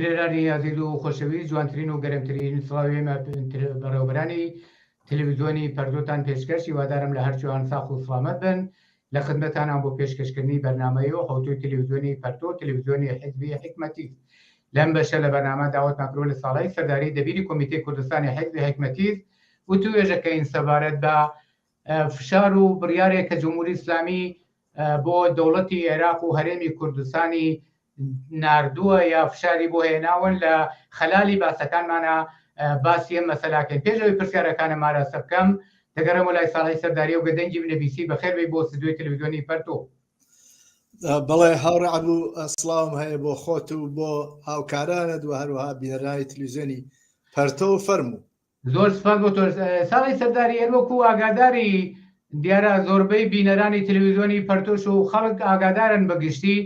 بینەرانی ئازیز و خۆشەویست جوانترین و گەرمترین سڵاوی ئێمە بەڕێوەبەرانی تەلەڤیزیۆنی پەرتۆتان پێشکەش هیوادارم لە هەرچوان ساخ و سڵامەت بن لە خدمەتانان بۆ پێشکەشکردنی بەرنامەی و حەوتووی تەلەڤیزیۆنی پەرتۆ تەلەڤیزیۆنی حیزبی حیکمەتی لەم بەشە لە بەرنامە داوەتمان کردووە لە ساڵای سەرداری دەبیری کۆمیتەی کوردستانی حیزبی حیکمەتیز وتوێژەکەین سەبارەت بە فشار و بڕیارێک کە جمهوری ئیسلامی بۆ دەوڵەتی عێراق و هەرێمی کوردستانی ناردووە یا فشاری بۆ هێناون لە خەلالی باسەکانمانە باسی ئەم مەسەلاکەین پێش ئەوەی پرسیارەکانم ئاراستە بکەم دەگەڕێمەوە لای ساڵحی سەرداری و گەدەنگی بنەبیسی بەخێر بێی بۆ ستودیۆی تەلەڤیزیۆنی پەرتۆ. بەڵێ هاوڕێ عەبو سڵاوم هەیە بۆ خۆت و بۆ هاوکارانت و هەروەها بینەرانی تلویزیۆنی پەرتۆ فەرموو. زۆر سپاس بۆ تۆ ساڵی سەرداری هەر وەکو ئاگاداری دیارە زۆربەی بینەرانی تەلەڤیزیۆنی پەرتۆش و خەڵک ئاگادارن بە گشتی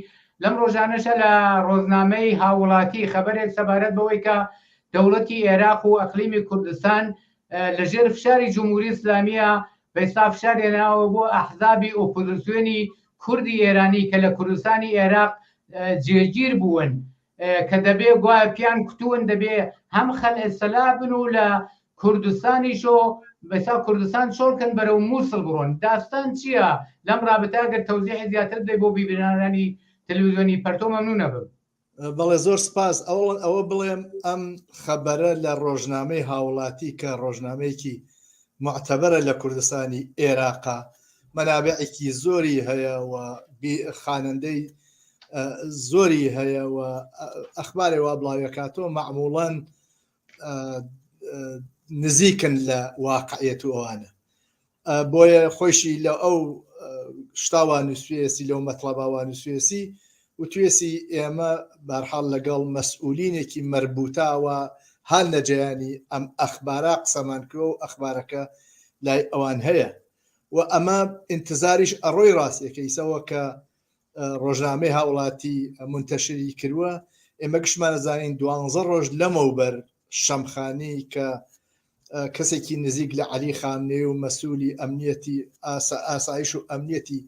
لەم ڕۆژانەشە لە ڕۆزنامەی هاووڵاتی خەبەرێک سەبارەت بەوەی کە دەوڵەتی عێراق و ئەقلیمی کوردستان لە ژێر فشاری جمهوری ئیسلامیە بەستا فشار هێناوە بۆ ئەحزابی ئۆپۆزیسیۆنی کوردی ئێرانی کە لە کوردستانی عێراق جێگیر بوون کە دەبێ گوایە پیان کوتوون دەبێ هەم خەلع سەلا بن و لە کوردستانیشۆ بەسا کوردستان چۆڵکەن بەرەو مووسڵ بڕۆن داستان چییە لەم ڕابتە گەر تەوزیحی زیاتر بدەی بۆ بیبینەرانی تەلەڤیزیۆنی پەرتۆ مەمنونە بم. بەڵێ زۆر سپاس ئەوەڵەن ئەوە بڵێم ئەم خەبەرە لە ڕۆژنامەی هاوڵاتی کە ڕۆژنامەیەکی موعتەبەرە لە کوردستانی ئێراقا مەنابعێکی زۆری هەیە و خانەندەی زۆری هەیە و ئەخبارێ وا بڵاویەکاتەوە مەعموڵەن نزیکن لە واقعیەت و ئەوانە بۆیە خۆیشی لە ئەو شتاوا نووسێسی لەو مەتڵەباوا نووسێسی وتوێسی ئێمە بارحاڵ لەگەڵ مەسئولینێکی مەربوتاوە هان لە جەیانی ئەم ئەخبارا قسەمان کرۆ و ئەخبارەکە لای ئەوان هەیە و ئەمە ئینتزاریش ئەڕۆی ڕاستیەکە ئیسەوە کە ڕۆژنامەی هاوڵاتی منتەشری کردووە ئێمە گشتمان ئەزانین دوانزە ڕۆژ لەمەوبەر شەمخانی کە کەسێکی نزیک لە عەلی خامنەی و مەسوولی ئەمنیەتی ئاسایش و ئەمنیەتی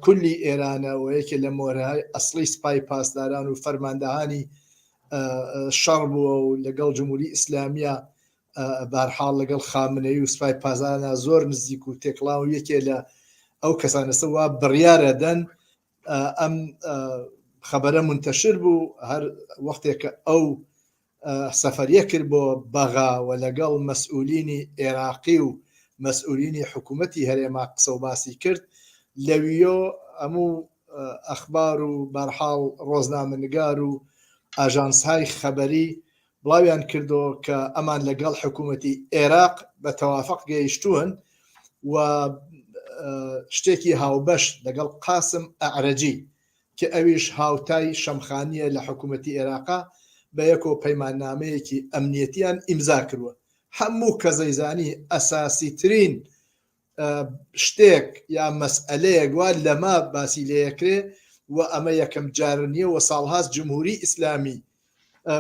کولی ئێرانە و یەکێ لە مۆرەهای ئەسڵی سپای پاسداران و فەرماندەهانی شەڕ بووە و لەگەڵ جمهوری ئیسلامیە بارحاڵ لەگەڵ خامنەی و سپای پاسدارانە زۆر نزیک و تێکڵاو و یەکێ لە ئەو کەسانەسە وا بڕیارە دەن ئەم خەبەرە منتەشر بوو هەر وەختێک کە ئەو سەفەریە کرد بۆ بەغا و لەگەڵ مەسئولینی ئێراقی و مەسئولینی حکوومەتی هەرێما قسە و باسی کرد لەویۆ هەموو ئەخبار و بەرحاڵ ڕۆزنامەنگار و ئاژانسهای خەبەری بڵاویان کردەوە کە ئەمان لەگەڵ حکوومەتی ئێراق بە تەوافق گەیشتوون و شتێکی هاوبەش لەگەڵ قاسم ئەعرەجی کە ئەویش هاوتای شەمخانییە لە حکوومەتی ئێراقا بەیەکەوە پەیماننامەیەکی ئەمنیەتیان ئیمزا کردووە. هەموو کەس دەیزانی ئەساسیترین شتێک یا مەسئەلەیەک وا لەمە باسی لێکرێ و ئەمە یەکەم جار نییە و ساڵهاست جمهوری ئیسلامی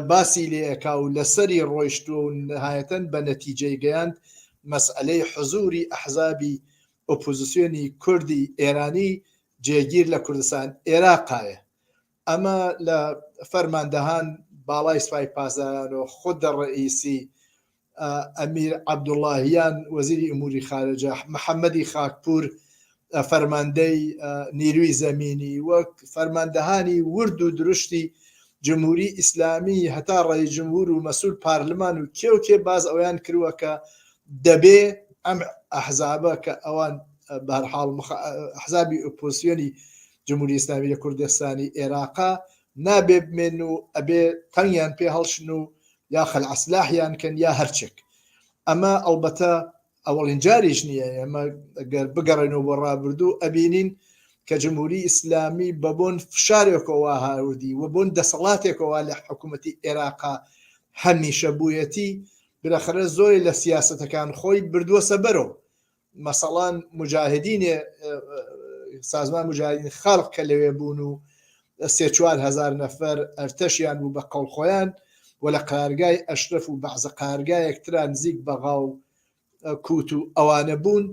باسی لێ ئەکا و لەسەری ڕۆیشتووە و نهایەتەن بە نەتیجەی گەیاند مەسئەلەی حزوری ئەحزابی ئۆپۆزیسیۆنی کوردی ئێرانی جێگیر لە کوردستان ئێراقایە. ئەمە لە فەرماندەهان باڵای سپای پاسداران و خود ڕەئیسی، ئەمیر عەبدوڵاهیان وەزیری ئوموری خارجە، محەمەدی خاکپوور فەرماندەی نیروی زەمینی و فەرماندەهانی ورد و درشتی جمهوری ئیسلامی هەتا ڕەئیس جمهور و مەسول پارلمان و کێ و کێ باز ئەویان کردووە کە دەبێ ئەم ئەحزابە کە ئەوان بەهەرحاڵ ئەحزابی ئۆپۆزسیۆنی جمهوری ئیسلامی لە کوردستانی ئێراقا نابێ بمێن و ئەبێ تەنگیان پێ هەڵشن و یا خەلعەسلاحیان کەن یا هەرچێک ئەمە ئەڵبەتە ئەوەڵین جاریش نییە ئێمە گەر بگەڕێنەوە بۆ ڕابردوو ئەبینین کە جمهوری ئیسلامی بە بۆن فشارێکەوە هاوردی و بۆن دەسەڵاتێکەوە لە حکوومەتی عێراقا هەمیشە بوویەتی بالاخرە زۆری لە سیاسەتەکان خۆی بردووەسە بەرەوە مەسەڵان مجاهدینێ سازمان مجاهدین خەڵق کە لەوێ بوون و سێ 4هزار نەفەر ئەرتەشیان بوو بە قەوڵ خۆیان و لە قەرارگای ئەشرەف و بەعزە قەرارگایەک ترا نزیک بەغا و کووت و ئەوانە بوون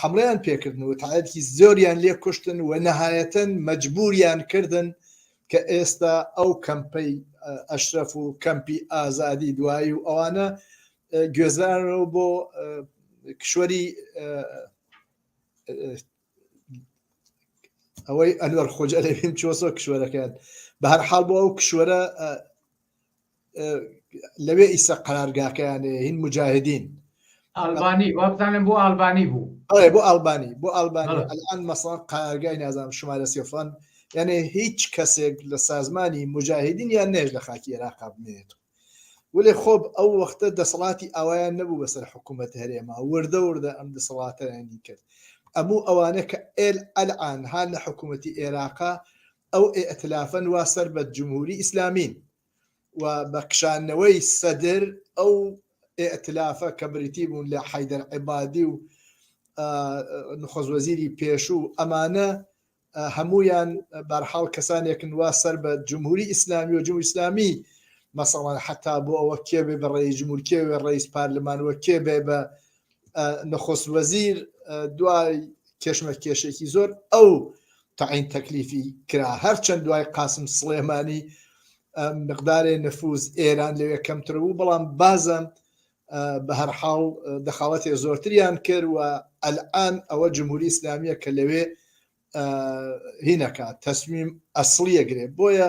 حملەیان پێکردن و تاعەتێکی زۆریان لێ کوشتن و نەهایەتەن مەجبوریان کردن کە ئێستا ئەو کەمپەی ئەشرەف و کەمپی ئازادی دوایی و ئەوانە گوێزرانەوە بۆ کشوەری ئەوەی ئەنوەر خۆجە لەویم چۆسۆ کشوەرەکەیان بە هەر حاڵ بۆ ئەو کشوەرە لەوێ ئیسە قەرارگاکەیان هین مجاهدین ئالبانی وابزانم بۆ ئالبانی بوو ئەڵێ بۆ ئالبانی بۆ ئالبانی الان مەسەڵەن قەرارگای نازانم شمارە سێفان یعنی هیچ کەسێک لە سازمانی مجاهدین یان نێژ لە خاکی عێراقا بمێنێت وەلێ خۆب ئەو وەختە دەسەڵاتی ئاوایان نەبوو بەسەر حکوومەت هەرێما وردە وردە ئەم دەسەڵاتەیانی کرد ئەموو ئەوانە کە ئێل ئەلعان هان لە حکوومەتی عێراقا ئەو ئیئتلافەن وا سەر بە جمهوری ئیسلامین و بە کشانەوەی سەدر ئەو ئیئتلافە کە بریتی بوون لە حەیدەر عەبادی و نخۆست وەزیری پێشوو ئەمانە هەمویان بەرحاڵ کەسانێکن وا سەر بە جمهوری ئیسلامی و جمهوری ئیسلامی مەسەڵەن حتا بۆ ئەوە کێ بێ بە ڕێی جمهور کێ بێ ڕئیس پارلمان و کێ بێ بە نخۆست وەزیر دوای کێشمە کێشێکی زۆر ئەو تەعین تەکلیفی کرا هەرچەند دوای قاسم سڵێمانی مقدارێ نفوز ئێران لەوێ کەمتر بوو بەڵام بازم بە هەر حاڵ دەخاڵەتێ زۆرتریان کرد و ئەلئان ئەوە جمهوری ئیسلامیە کە لەوێ هینەکە تەسمیم ئەسڵیە گرێ بۆیە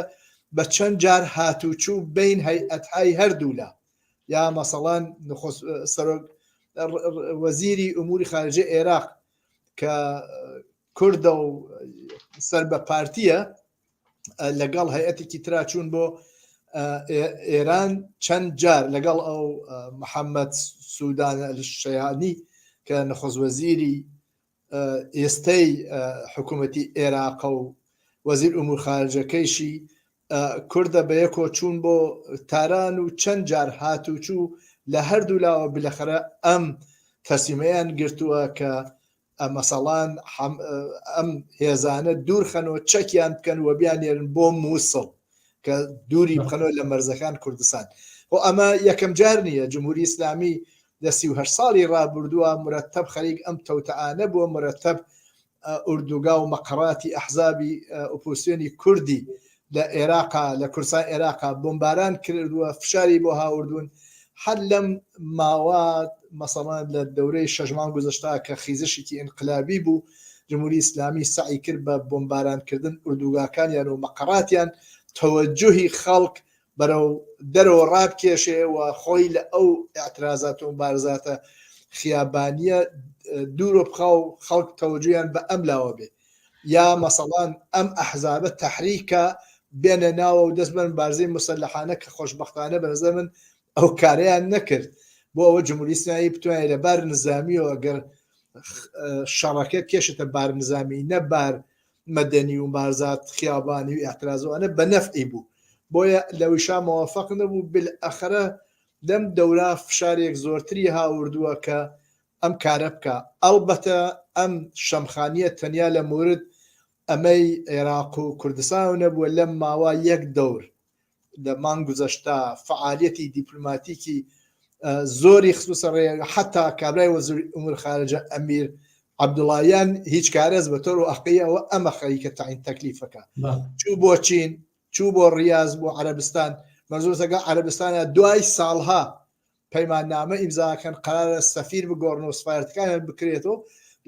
بە چەند جار هاتوچوو بین هەیئەتهای هەردوولا یا مەسەڵەن سەرۆک وەزیری ئوموری خارجە عێراق کە کوردە و سەر بە پارتیە لەگەڵ هەیئەتێکی ترا چوون بۆ ئێران چەند جار لەگەڵ ئەو محەممەد سوودان شەیانی کە نەخۆز وەزیری ئێستەی حکوومەتی عێراقە و وەزیر ئومور خارجەکەیشی کوردە بەیەکۆ چوون بۆ تاران و چەند جار هاتوچوو لە هەردوو لاوە بلەخەرە ئەم تەسیمەیان گرتووە کە مەسەڵان ئەم هێزانە دوور خەنەوە چەکیان بکەن و بیانێرن بۆ مووسڵ کە دووری بخەنەوە لە مەرزەکان کوردستان خۆ ئەمە یەکەم جار نییە جمهوری ئیسلامی لە 38 ساڵی ڕابردووە مرەتەب خەریک ئەم تەوتەئانە بووە مرەتەب ئوردوگا و مەقەڕاتی ئەحزابی ئۆپۆزسیۆنی کوردی لە ئێراقا لە کوردستان ئێراقا بۆمباران کردووە فشاری بۆ هاوردوون هەر لەم ماوە مەسەڵەن لە دەورەی شەش مانگ گوزەشتا کە خیزشێکی ئینقلابی بوو جمهوری ئیسلامی سەعی کرد بە بۆمبارانکردن ئوردوگاکانیان و مەقەڕاتیان تەوەجوهی خەڵک بەرەو دەرەوە ڕابکێشێ و خۆی لە ئەو ئیعترازات و مبارزاتە خیابانیە دوورۆ بخا و خەڵک تەوەجویان بە ئەم لاوە بێ یا مەسەڵان ئەم ئەحزابە تەحریکە بێنە ناوە و دەست بەن مبارزەی موسەلەحانە کە خۆشبەختانە بە نظر من ئەو کارەیان نەکرد بۆ ئەوە جمهوری ئیسلامی بتوانێت لە بار نزامیەوە گەر شەڕەکە کێشتە بار نزامی نە بار مەدەنی و مبارزات خیابانی و ئیعتراز و ئەوانە بە نەفعی بوو بۆیە لەویشا مەوەفەق نەبوو بالئەخرە لەم دەورا فشارێک زۆرتری هاوردووە کە ئەم کارە بکا ئەڵبەتە ئەم شەمخانیە تەنیا لە مورد ئەمەی عێراق و کوردستان نەبووە لەم ماوە یەک دەور لە مانگ گوزەشتە فەعالیەتی دیپلۆماتیکی زۆری خستوسە ڕێ حتا کابرای وەزیر ئومور خارجە ئەمیر عەبدوڵایان هیچ کارەس بە تۆر و ئەقیەوە ئەمە خەریکە تەعین تەکلیفەکە چوو بۆ چین چوو بۆ ڕیاز بۆ عەرەبستان مەزوسەکە عەرەبستانە دوای ساڵها پەیماننامە ئیمزاکەن قرارە سەفیر بگۆڕن و سفارەتەکانیان بکرێتەوە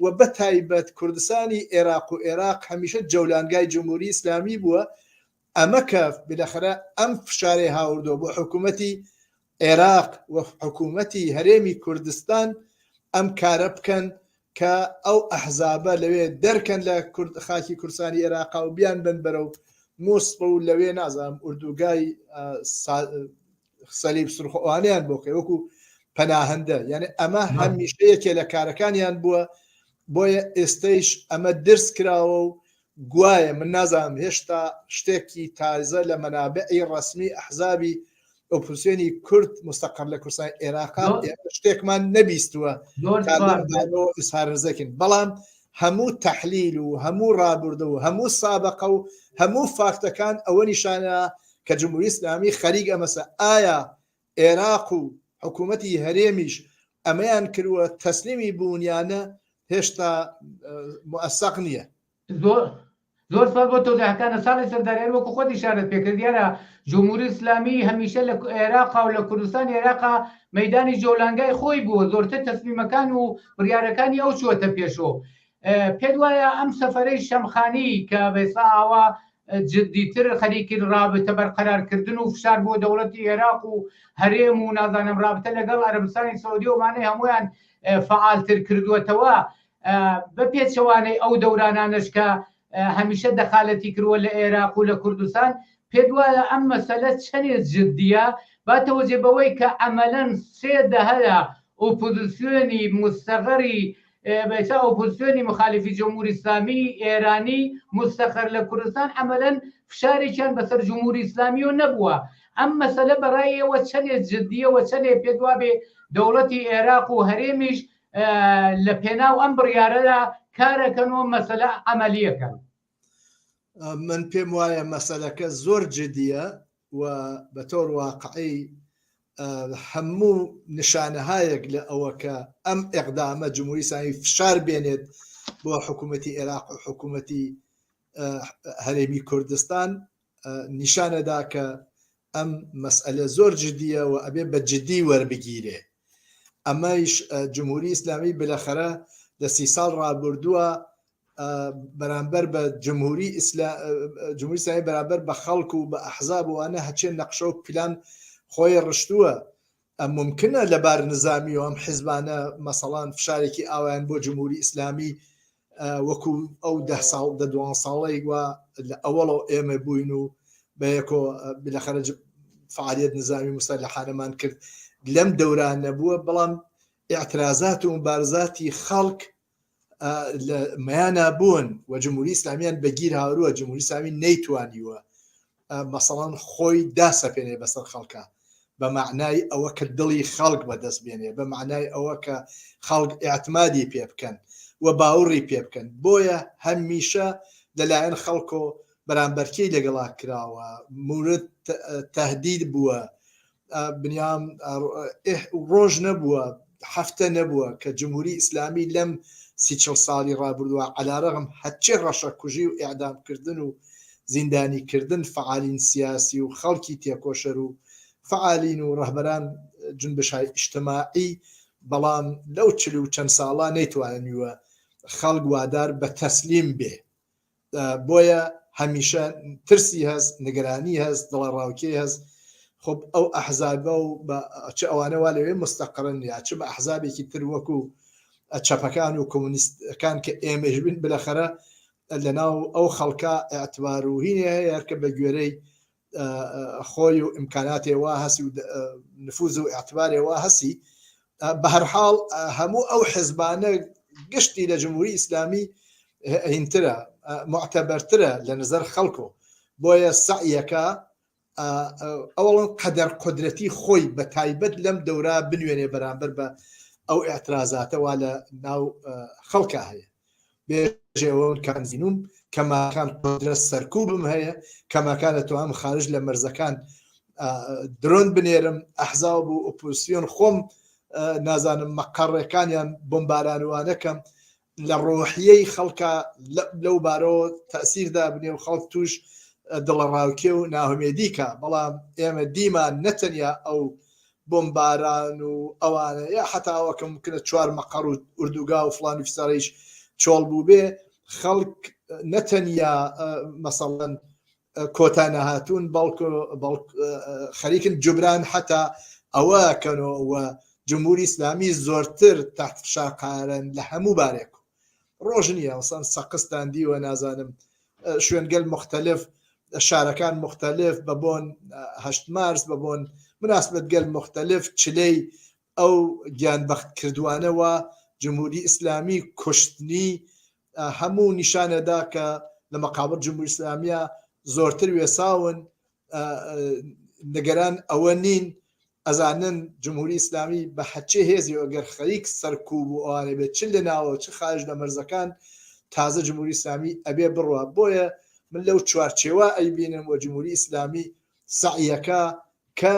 و بە تایبەت کوردستانی عێراق و عێراق هەمیشە جەولانگای جمهوری ئیسلامی بووە ئەمە کە بلەخەرە ئەم فشارەی هاوردووە بۆ حکوومەتی عێراق و حکوومەتی هەرێمی کوردستان ئەم کارە بکەن کە ئەو ئەحزابە لەوێ دەرکەن لە کورد خاکی کوردستانی عێراقا و بیان بن بەرەو موسڵ و لەوێ نازانم ئوردوگای سەلیب سرخۆوانیان بۆ کەی وەکو پەناهەندە یعنی ئەمە هەمیشە یەکێ لە کارەکانیان بووە بۆیە ئێستەیش ئەمە درس کراوە و گوایە من نازانم هێشتا شتێکی تازە لە مەنابعی ڕەسمی ئەحزابی ئۆپۆزسیۆنی کورد مستەقەر لە کوردستان عێراقا شتێکمان نەبیستووە ئیسهارزەکن بەڵام هەموو تەحلیل و هەموو ڕابردە و هەموو سابقە و هەموو فاکتەکان ئەوە نیشانە کە جمهوری ئیسلامی خەریک ئەمەسە ئایا عێراق و حکوومەتی هەرێمیش ئەمەیان کردووە تەسلیمی بوونیانە هێشتا موسەق نییە. زۆر. زۆر سپاس بۆ تەوزیحەکانت ساڵح سەرداری هەر وەکو خۆت ئیشارەت پێکرد دیارە جمهوری ئیسلامی هەمیشە لە عێراقا و لە کوردستانی عێراقا مەیدانی جۆلانگای خۆی بووە زۆرتر تەسمیمەکان و بڕیارەکانی ئەو چووەتە پێشۆ پێت وایە ئەم سەفەرەی شەمخانی کە بەسا ئاوا جدیتر خەریکی ڕابتە بەرقەرارکردن و فشار بۆ دەوڵەتی عێراق و هەرێم و نازانم ڕابتە لەگەڵ عەرەبستانی سعودی و مانەی هەمویان فعالتر کردووەتەوە بە پێچەوانەی ئەو دەورانانەش کە هەمیشە دەخالەتی کردووە لە عێراق و لە کوردستان پێت وایە ئەم مەسەلە چەنێ جدیە با تەوەجێ بەوەی کە عەمەلەن سێ دەهەیە ئۆپۆزیسیۆنی مستەغەری بەسا ئۆپۆزیسیۆنی مخالفی جمهوری ئیسلامی ئێرانی مستەقەر لە کوردستان عەمەلەن فشارێکیان بەسەر جمهوری ئیسلامیەوە نەبووە ئەم مەسەلە بەڕای ئێوە چەنێ جدیە و چەنێ پێت وابێ دەوڵەتی عێراق و هەرێمیش لە پێناو ئەم بڕیارەدا کارەکەن و مەسەلە عەمەلیەکەن؟ من پێم وایە مەسەلەکە زۆر جدیە و بە تۆر واقعی هەموو نیشانەهایەک لە ئەوە کە ئەم ئەقدامە جمهوری ئیسلامی فشار بێنێت بۆ حکوومەتی عێراق و حکوومەتی هەرێمی کوردستان نیشانەدا کە ئەم مەسئلە زۆر جدیە و ئەبێ بە جدی وەربگیرێ ئەمەیش جمهوری ئیسلامی بلەخەرە لە سی ساڵ ڕابردووە بەرامبەر بە جمهوری ئیسلا جمهوری ئیسلامی بەرامبەر بە خەڵک و بە ئەحزاب وانە هەچێ نەقشە و پلان خۆی ڕشتووە ممکنە لە بار نزامی و ئەم حزبانە مەسەڵان فشارێکی ئاوایان بۆ جمهوری ئیسلامی وەکو ئەو ده ساڵ دە دوان ساڵەی وا لە ئەوەڵەوە ئێمە بووین و بەیەکۆ بلەخەرە فعالیت نزامی مسلحانەمان کرد لەم دەوران نەبووە بەڵام اعترازات و مبارزاتی خەڵک لە مەیانا بوون و جمهوری ئیسلامیان بەگیر هاورووە جمهوری ئیسلامی نەیتوانیوە مەسەڵەن خۆی داسەپێنێ بەسەر خەڵکە بە مەعنای ئەوە کە دڵی خەڵک بەدەست بێنێ بە مەعنای ئەوە کە خەڵک ئیعتمادی پێ بکەن و باوڕی پێ بکەن بۆیە هەمیشە لەلایەن خەڵکۆ بەرامبەرکێی لەگەڵا کراوە مورد تهدید بووە بنیام ڕۆژ نەبووە هەفتە نەبووە کە جمهوری ئیسلامی لەم سی چڵ ساڵی ڕابردووە عەلارەغم هەرچی ڕەشەکوژی و ئێعدامکردن و زیندانیکردن فەعالین سیاسی و خەڵکی تێکۆشەر و فەعالین و ڕەهبەران جنبشهای ئیجتماعی بەڵام لەو چل و چەند ساڵە نەیتوانیوە خەڵک وادار بە تەسلیم بێ بۆیە هەمیشە ترسی هەست، نگەرانی هەست، دڵەڕاوکێ هەست، خۆ ئەو ئەحزابە و چ ئەوانە وا لەوێ مستەقڕن یا چ بە ئەحزابێکی تر وەکو چەپەکان و کۆمۆنیستەکان کە ئێمەش بین بلەخەرە لەناو ئەو خەڵکە ئیعتبار و هینێ هەیە هەرکە بە گوێرەی خۆی و ئیمکاناتێ وا هەسی و نفوز و ئیعتبارێ وا هەسی بە هەرحاڵ هەموو ئەو حزبانە گشتی لە جمهوری ئیسلامی هینترە معتەبەرترە لە نظر خەڵکۆ بۆیە سەعیەکە ئەوەڵەن قەدەر قدرەتی خۆی بە تایبەت لەم دەورا بنوێنێ بەرامبەر بە ئەو ئاعترازاتە وا لە ناو خەڵکە هەیە بێژێ ئەوەن کان زینوم کەماکان قدرەت سەرکوبم هەیە کەماکان ئەتوانم خارج لە مەرزەکان درۆن بنێرم ئەحزاب و ئۆپۆزیسیۆن خۆم نازانم مەقەڕەکانیان بۆمبارانوانەکەم لە ڕۆحیەی خەڵکە لەو بارەوە تەسیر دابنێ و خەڵک توش دڵەڕاوکێ و ناهمێدی کە بەڵام ئێمە دیمان نەتەنیا ئەو بۆمباران و ئەوانە یا حەتا ئەوە کە ممکنە چوار مەقەڕ و ئوردوگا و فڵان و فیسارەیش چۆڵ بووبێ خەڵک نەتەنیا مەسەڵەن کۆتا نەهاتوون بەڵکو خەریکن جوبران حەتا ئەوە کەنەوە و جمهوری ئیسلامی زۆرتر تحت فشار قارن لە هەموو بارێک ڕۆژ نییە مەسەڵەن سەقزتان دیوە نازانم شوێنگەل مختلف شارەکان مختلف بە بۆن هەشت مارس بە بۆن مناسبەتگەل مختلف چلەی ئەو گیانبەخت کردوانەوە جمهوری ئیسلامی کوشتنی هەموو نیشانەدا کە لە مەقابر جمهوری ئیسلامیە زۆرتر وێساون نگەران ئەوە نین ئەزانن جمهوری ئیسلامی بە هەرچێ هێزی و ئەگەر خەریک سەرکوب و ئەوانە بێت چ لە ناوە چ خارج لە مەرزەکان تازە جمهوری ئیسلامی ئەبێ بڕوا بۆیە من لەو چوارچێوە ئەیبینم و جمهوری ئیسلامی سەعیەکە کە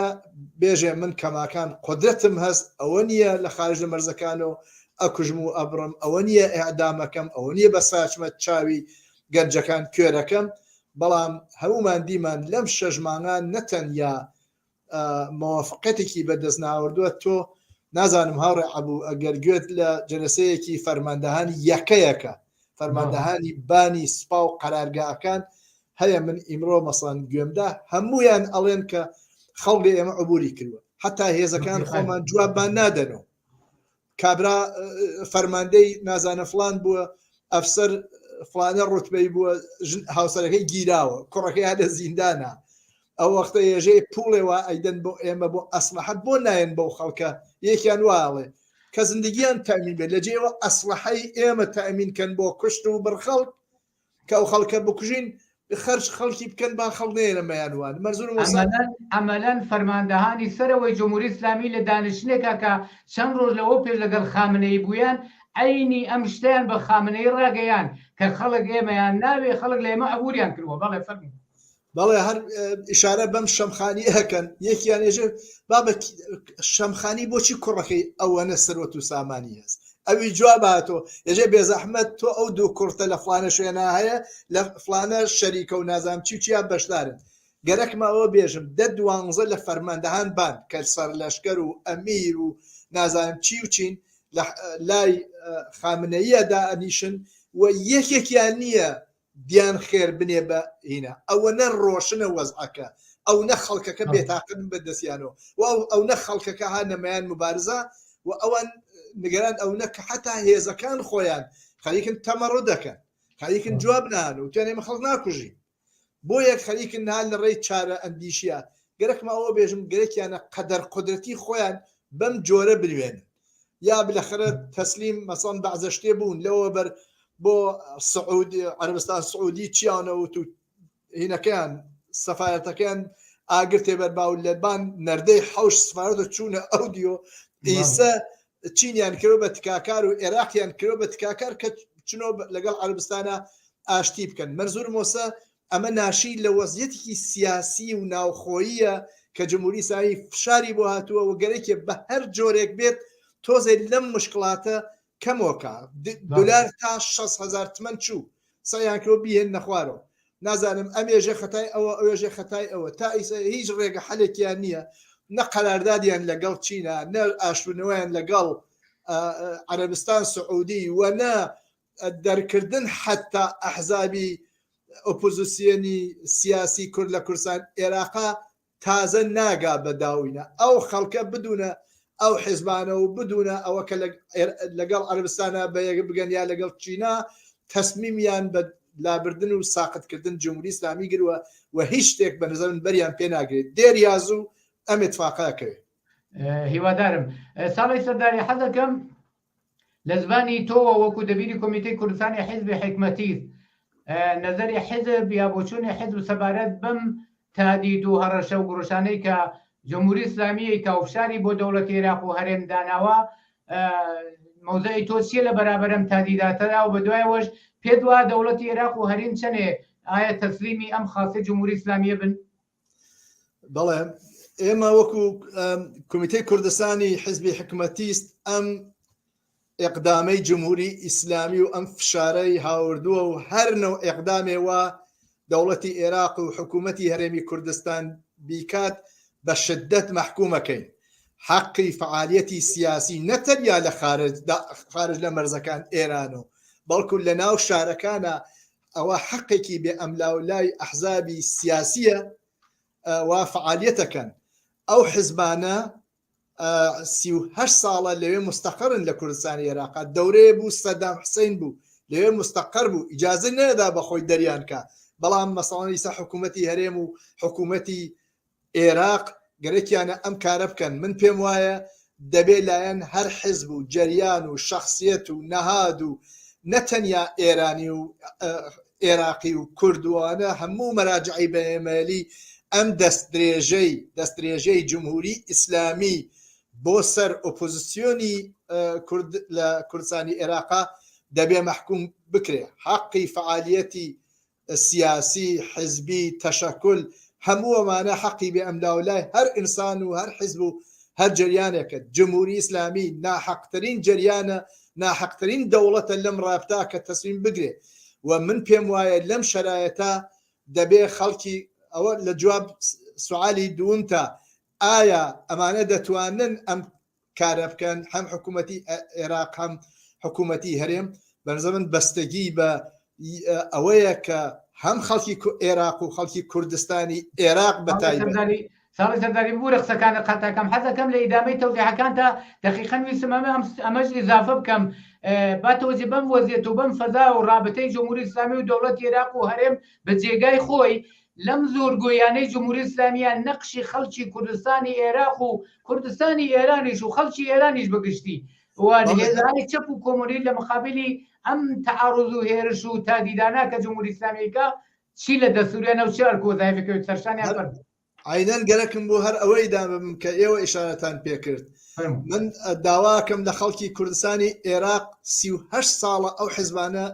بێژێ من کەماکان قودرەتم هەست ئەوە نییە لە خارج لە مەرزەکانەوە ئەکوژم و ئەبڕم ئەوە نییە ئیعدامەکەم ئەوە نییە بە ساچمە چاوی. گەنجەکان کوێرەکەم بەڵام هەمومان دیمان لەم شەش مانگە نەتەنیا مەوافقەتێکی بەدەست ناوردووە تۆ نازانم هاوڕێ عەبوو ئەگەر گوێت لە جەلەسەیەکی فەرماندەهانی یەکەیەکە فەرماندەهانی بانی سوپا و قەرارگاکان هەیە من ئیمڕۆ مەسەن گوێمدا هەمویان ئەڵێن کە خەڵک لە ئێمە عبوری کردووە حتا هێزەکان خۆمان جوابمان نادەنەوە کابرا فەرماندەی نازانە فلان بووە ئەفسەر فلانە ڕوتبەی بووە هاوسەرەکەی گیراوە کوڕەکەی هەر لە زیندانە ئەو وەختە ێژەی پوڵێ وا ئەیدەن بۆ ئێمە بۆ ئەسلحە بۆ نایەن بەو خەڵکە یەکیان واڵێ کە زندگیان تەمین بێت لە جێوە ئەسلحەی ئێمە تەمین کەن بۆ کوشت و بڕ خەڵک کە ئەو خەڵکە بکوژین خەرج خەڵکی بکەن با خەڵک نەیەنە مەیانوان مەرزور وەسان. عەمەلەن فەرماندەهانی سەرەوەی جمهوری ئیسلامی لە دانیشتنێکا کە چەند ڕۆژ لەوە پێش لەگەڵ خامنەیی بوویان عەینی ئەم شتەیان بە خامنەیی ڕاگەیاند کە خەڵک ئێمەیان ناوێ خەڵک لە ئێمە عبوریان کردوە بەڵێ فەرموو. بەڵێ هەر ئیشارە بەم شەمخانی ئەکەن یەکیان ئێژێ بابە شەمخانی بۆچی کوڕەکەی ئەوەنە سەروەت و سامانی هەست ئەوی جواب هاتۆ ئێژێ بێزەحمەت تۆ ئەو دوو کوڕتە لە فلانە شوێنە هەیە لە فلانە شەریکە و نازانم چی و چیا بەشدارن گەرەکمە ئەوە بێژم دە دوانزە لە فەرماندەهان بان کە سەرلەشکەر و ئەمیر و نازانم چی و چین لە لای خامنەییە دائەنیشن و یەکێکیان نییە دیان خێر بنێ بە هینا ئەوەنە ڕۆشنە وەزعەکە ئەونە خەڵکەکە بێتاقەتن بە دەستیانەوە و ئەونە خەڵکەکە ها نەمایان مبارزە و ئەوان نگەران ئەونە کە حتا هێزەکان خۆیان خەریکن تەمەڕ دەکەن خەریکن جواب نان و توێنێ ئێمە خەڵک ناکوژین بۆ یەک خەریکن ها لە ڕێی چارە ئەندیشە گەرەکمە ئەوە بێژم گەرەکیانە قەدەر قودرەتی خۆیان بەم جۆرە بنوێنن یا بلەخەرە تەسلیم مەسەڵەن بەعزە شتێ بوون لەوە بەر بۆ سعودی عەربستان سعودی چیانەوت و هینەکەیان سەفارەتەکەیان ئاگر تێبەر باو لەبان نەردەی حەوش سفارەتە چوونە ئەو دیۆ ئیسە چینیان کرۆ بە تکاکار و عێراقیان کرۆ بە تکاکار کە چنۆ لەگەڵ عەربستانە ئاشتی بکەن مەرزور مۆسە ئەمە ناشی لە وەزیەتێکی سیاسی و ناوخۆییە کە جمهوری ئیسلامی فشاری بۆ هاتووە و گەرەکێ بە هەر جۆرێک بێت تۆزێ لەم مشکڵاتە کەمۆکا. دولار تا 6 هەزار تمەن چوو سەیان کرد بیهێننە خوارەوە. نازانم ئەم ێژێ خەتای ئەوە ئەو ێژێ خەتای ئەوە. تا ئیسە هیچ ڕێگە حەلێکیان نییە نە قەراردادیان لەگەڵ چینە نە ئاشتبوونەوەیان لەگەڵ عەرەبستان سعودی و نە دەرکردن حەتا ئەحزابی ئۆپۆزسیۆنی سیاسی کورد لە کوردستان ئێراقا تازە ناگا بە داوینە ئەو خەڵکە بدونە ئەو حزبانە و بدونە ئەوە کە لەگەڵ عەربستانە بە یەک بگەن یا لەگەڵ چینا تەسمیمیان بە لابردن و ساقتکردن جمهوری ئیسلامی گروە و هیچ شتێک بە نظر من بەریان پێ ناگرێت دێر یازوو ئەم اتفاقە ئەکەوێ. هیوادارم ساڵی سەرداری حەزەکەم لە زمانی تۆوە وەکو دەبیری کۆمیتەی کوردستانی حیزبی حیکمەتیست نەزەری حیزب یا بۆچوونی حیزب سەبارەت بەم تادید و هەڕەشە و گوڕشانەی کە جمهوری ئیسلامیی کا و فشاری بۆ دەوڵەتی عێراق و هەرێم داناوە مەوزعی تۆ چییە لە بەرابەر ئەم تادیداتەدا و بەدوایەوەش پێت وا دەوڵەتی عێراق و هەرێم چەنێ ئایا تەسلیمی ئەم خاستەی جمهوری ئیسلامییە بن؟ بەڵێ ئێمە وەکو کۆمیتەی کوردستانی حزبی حکومەتیست ئەم ئەقدامەی جمهوری ئیسلامی و ئەم فشارەی هاوردووە و هەر نەو ئەقدامێ وا دەوڵەتی عێراق و حکوومەتی هەرێمی کوردستان بیکات بە شدت مەحکومەکەین حەقی فعالیەتی سیاسی نەتەنیا لە خارج خارج لە مەرزەکان ئێران و بەڵکو لە ناو شارەکانە ئەوە حەقێکی بێ ئەملاولای ئەحزابی سیاسیە وا فعالیەتەکەن ئەو حزبانە 38 ساڵە لەوێ مستەقەرن لە کوردستانی عێراقا دەورەیە بوو سەدام حسین بوو لەوێ مستەقەر بوو ئیجازە نەدا بە خۆی دەریانکە بەڵام مەسەڵەن ئیسا حکوومەتی هەرێم و حکوومەتی ئێراق گەرەکیانە ئەم کارە بکەن، من پێم وایە دەبێ لایەن هەر حیزب و جەریان و شەخسیەت و نەهاد و نە تەنیا ئێرانی و ئێراقی و کورد و ئەوانە هەموو مەراجعی بەێمەلی ئەم دەستدرێژەی دەستدرێژەی جمهوری ئیسلامی بۆ سەر ئۆپۆزیسیۆنی کورد لە کوردستانی ئێراقا دەبێ مەحکوم بکرێ حەقی فەعالیەتی سیاسی، حزبی، تەشەکول، هەموو ئەمانە حەقی بێ ئەملاولای هەر ئینسان و هەر حزب و هەر جەریانێکە. جمهوری ئیسلامی ناحەقترین جەریانە، ناحەقترین دەوڵەتە لەم ڕابتا کە تەسمیم بگرێ. و من پێم وایە لەم شەرایەتە دەبێ خەڵکی ئەوە لە جواب سوالی دوومتا ئایا ئەمانە دەتوانن ئەم کارە بکەن هەم حکوومەتی عێراق هەم حکوومەتی هەرێم بەنزە من بەستەگی بە ئەوەیە کە هەم خەڵکی عێراق و خەڵکی کوردستانی عێراق بەتایبەت ساڵی سەرداری ببورە قسەکانت قەتەکەم حەزەکەم لە ئیدامەی تەوزیحەکانتا دەقیقەن ویستم ئەمە ئەمەش ئیزافە بکەم با تەوەجە بەم وەزیەت و بەم فەزا و ڕابتەی جمهوری ئیسلامی و دەوڵەتی عێراق و هەرێم بە جێگای خۆی لەم زۆرگۆیانەی جمهوری ئیسلامیە نەقشی خەڵکی کوردستانی عێراق و کوردستانی ئێرانیش و خەڵکی ئێرانیش بەگشتی و هێزانی چەپ و کۆمۆنی لە مقابلی ئەم تعارض و هێرش و تادیدانە کە جمهوری ئیسلامیکە چی لە دەستوریانە و چی ئەرک و وەزایفی کەوێت سەرشانیان فەرز. عەینەن گەرەکم بوو هەر ئەوەی دابم کە ئێوە ئیشارەتان پێکرد. من داواکەم لە خەڵکی کوردستانی ئێراق 38 ساڵە ئەو حزبانە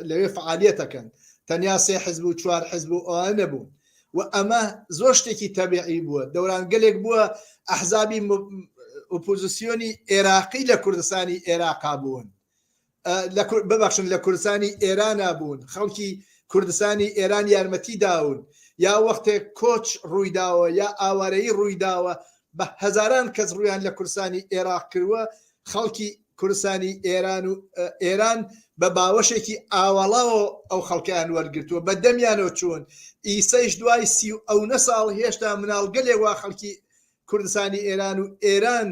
لەوێ فعالیەتەکەن تەنیا سێ حزب و چوار حزب و ئەوانە نەبوون و ئەمە زۆر شتێکی تەبیعی بووە دەورانگەلێک بووە ئەحزابی ئۆپۆزیسیۆنی عێراقی لە کوردستانی عێراقا بوون ببەخشن لە کوردستانی ئێرانا بوون، خەڵکی کوردستانی ئێران یارمەتی داون، یا وەختێک کۆچ ڕوویداوە یا ئاوارەیی ڕوویداوە بە هەزاران کەس ڕوویان لە کوردستانی ئێراق کردووە، خەڵکی کوردستانی ئێران و ئێران بە باوەشێکی ئاوەڵاوە ئەو خەڵکەیان وەرگرتووە، بە دەمیانەوە چوون، ئیسەیش دوای سی و ئەونە ساڵ هێشتا مناڵگەلێک وا خەڵکی کوردستانی ئێران و ئێران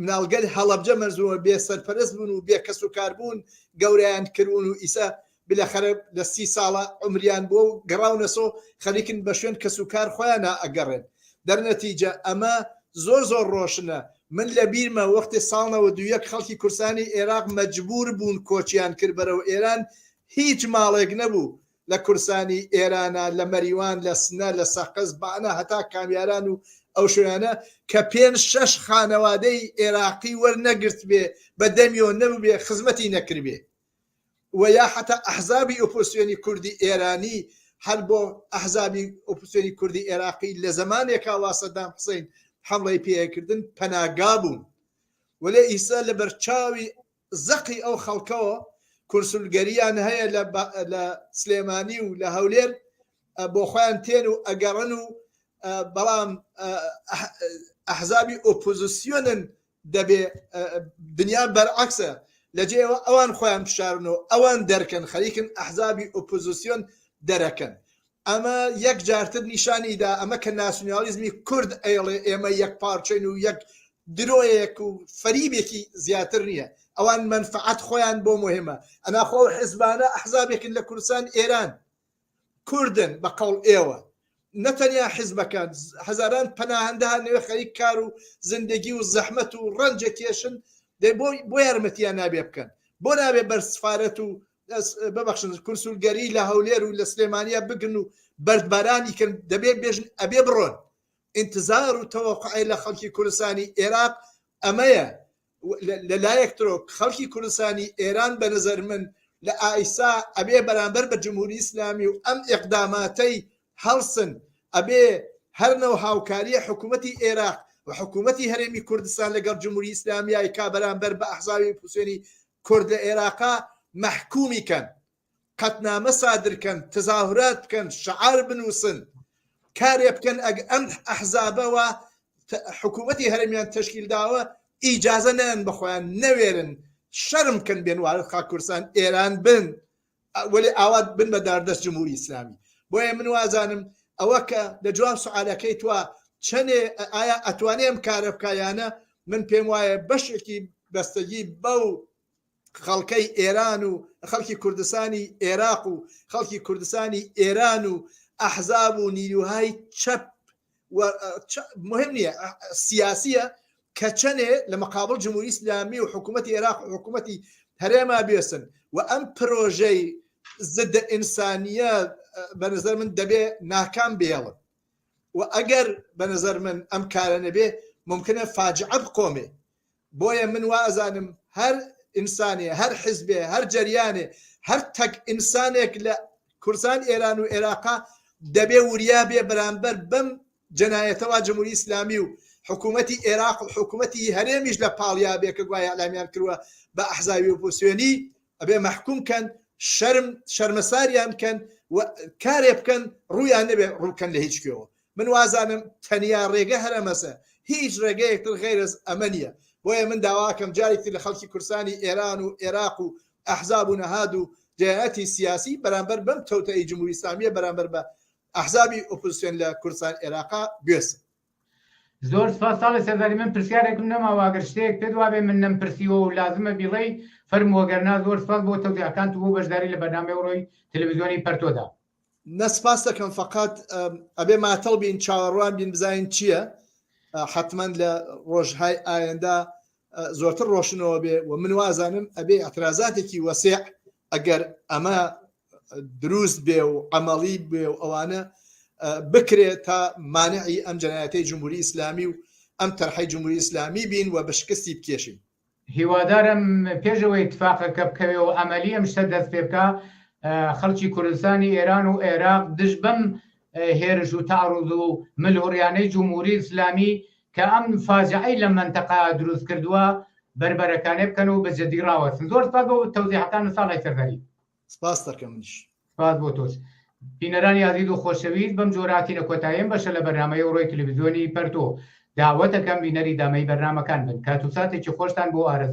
مناڵگەل هەڵەبجە مەرزووە بێ سەرپەرست بوون و بێ کەس و کار بوون گەورەیان کروون و ئیسە بلەخەرە لە سی ساڵە عومریان بووە و گەڕاونەسۆ خەریکن بە شوێن کەس و کار خۆیانا ئەگەڕێن دەرنەتیجە ئەمە زۆر زۆر ڕۆشنە من لە بیرمە وەختێ ساڵ 91 خەڵکی کوردستانی ئێراق مەجبوور بوون کۆچیان کرد بەرەو ئێران هیچ ماڵێک نەبوو لە کوردستانی ئێرانە، لە مەریوان، لە سنە، لە سەقز، بانە هەتا کامیاران و ئەو شوێنانە کە پێنج شەش خانەوادەی ئێراقی وەرنەگرتبێ، بە دەمیەوە نەبووبێ، خزمەتی نەکردبێ و یا حەتا ئەحزابی ئۆپۆزسیۆنی کوردی ئێرانی هەر بۆ ئەحزابی ئۆپۆزسیۆنی کوردی ئێراقی لە زەمانێکا وا سەدام حسین حەمڵەی پێکردن پەناگا بوون وەلێ ئیسە لە بەرچاوی زەقی ئەو خەڵکەوە کونسولگەریان هەیە لە لە سلێمانی و لە هەولێر بۆ خۆیان تێن و ئەگەڕن و بەڵام ئەحزابی ئۆپۆزیسیۆنن دەبێ دنیا بەرعکسە لە جێەوە ئەوان خۆیان بشارن و ئەوان دەرکەن خەریکن ئەحزابی ئۆپۆزیسیۆن دەرەکەن ئەمە یەک جارتر نیشانی دا ئەمە کە ناسیونالیزمی کورد ئەیڵێ ئێمە یەک پارچەین و یەک درۆیەک و فەریبێکی زیاتر نییە ئەوان مەنفعەت خۆیان بۆ مهمە ئەنا خۆ ئەو حزبانە ئەحزابێکن لە کوردستان ئێران کوردن بە قەوڵ ئێوە نەتەنیا حزبەکان هەزاران پەناهەندە هەن لەوێ خەریک کار و زندگی و زەحمەت و ڕەنجە کێشن دەی بۆ بۆ یارمەتیان نابێ بکەن بۆ نابێ بەر سفارەت و ببەخشن کونسولگەری لە هەولێر و لە سلێمانیا بگرن و بەردبارانی کەن دەبێ بێژن ئەبێ بڕۆن ئینتزار و تەوەقعێ لە خەڵکی کوردستانی ئێراق ئەمەیە لە لایەک ترۆ خەڵکی کوردستانی ئێران بە نظر من لە ئایسا ئەبێ بەرامبەر بە جمهوری ئیسلامی و ئەم ئیقداماتەی هەڵسن ئەبێ هەر نەو هاوکاریە حکوومەتی ئێراق و حکوومەتی هەرێمی کوردستان لەگەڵ جمهوری ئیسلامیای کا بەرامبەر بە ئەحزابی ئۆپۆزسیۆنی کورد لە ئێراقا مەحکومی کەن قەتنامە سادر کەن تەزاهورات بکەن شعار بنووسن کارێ بکەن ئەگ ئەم ئەحزابە وا حکوومەتی هەرێمیان تەشکیل داوە ئیجازە نەیان بەخۆیان نەوێرن شەرم بکەن بێن وارد خاک کوردستان ئێران بن وەلێ ئاوا بن بە داردەست جمهوری ئیسلامی بۆیە من وازانم ئەوە کە لە جواب سوالەکەی توا چەنێ ئایا ئەتوانێ ئەم کارە بکا یانە من پێم وایە بەشێکی بەستەگی بەو خەڵکەی ئێران و خەڵکی کوردستانی ئێراق و خەڵکی کوردستانی ئێران و ئەحزاب و نیروهای چەپ و مهم نییە سیاسیە کە چەنێ لە مقابل جمهوری ئیسلامی و حکوومەتی عێراق و حکوومەتی هەرێما بێسن و ئەم پرۆژەی زدە ئینسانیە بە نظر من دەبێ ناکام بێڵن و ئەگەر بە نظر من ئەم کارە نەبێ ممکنە فاجعە بقۆمێ بۆیە من وا ئەزانم هەر ئینسانێ، هەر حیزبێ، هەر جەریانێ، هەر تەک ئینسانێک لە کوردستان ئێران و ئێراقا دەبێ وریا بێ بەرامبەر بەم جەنایەتە وا جمهوری ئیسلامی و حکوومەتی ئێراق و حکوومەتی هەرێمیش لە پاڵیا بێ کە گوایە ئیعلامیان کردوە بە ئەحزابی ئۆپۆزسیۆنی ئەبێ مەحکوم کەن. شەرم شەرمەساریان بکەن و کارێ بکەن ڕوویان نەبێ ڕووکەن لە هیچ کوێوە. من وازانم تەنیا ڕێگە هەر ئەمەسە، هیچ ڕێگەیەک تر غەیرەز ئەمە نییە. بۆیە من داواکەم جارێکی تر لە خەڵکی کوردستانی ئێران و ئێراق و ئەحزاب و نەهاد و جەریاناتی سیاسی بەرامبەر بەم تەوتەئەی جمهوری ئیسلامیە بەرامبەر بە ئەحزابی ئۆپۆزسیۆن لە کوردستان ئێراقا بوێسن. زۆر سپاس ساڵح سەرداری من پرسیارێکم نەماوە ئەگەر شتێک پێت وابێ من نەمپرسیوە و لازمە بیڵێی فەرموو ئەگەر نا زۆر سپاس بۆ تەوزیحەکانت و بۆ بەشداری لە بەرنامەی ئەوڕۆی تەلەڤیزیۆنی پەرتۆدا. نە سپاس دەکەم فەقەت ئەبێ ماتەڵ بین چاوەڕوان بین بزانین چییە حتمما لە ڕۆژهای ئایندە زۆرتر ڕۆشنەوە بێ و من وازانم ئەبێ اعترازاتێکی وەسیع ئەگەر ئەمە دروست بێ و عملی بێ و ئەوانە بکرێت تا مانعی ئەم جەنایەتەی جمهوری ئیسلامی و ئەم تەرحەی جمهوری ئیسلامی بین و بە شکستی بکێشین. هیوادارم پێش ئەوەی ئیتفاقەکە بکەوێ و عەمەلی ئەم شتە دەست پێ بکا خەڵکی کوردستانی ئێران و عێراق دژ بەم هێرش و تەعڕوز و ملهوڕیانەی جمهوری ئیسلامی کە ئەم فاجعەی لەم مەنتەقە دروست کردووە بەربەرەکانێ بکەن و بە جدی ڕاوەستن. زۆر سپاس بۆ تەوزیحەکانت ساڵح سەرداری. سپاست دەکەم منیش. سپاس بۆ تۆش. بینەرانی ئازیز و خۆشەویست بەم جۆرە هاتینە کۆتایی ئەم بەشە لە بەرنامەی ئەوڕۆی تلویزیۆنی پەرتۆ. داوەتەکەم بینەری دامەی بەرنامەکان بن. کات و ساتێکی خۆشتان بۆ ئارەزوو.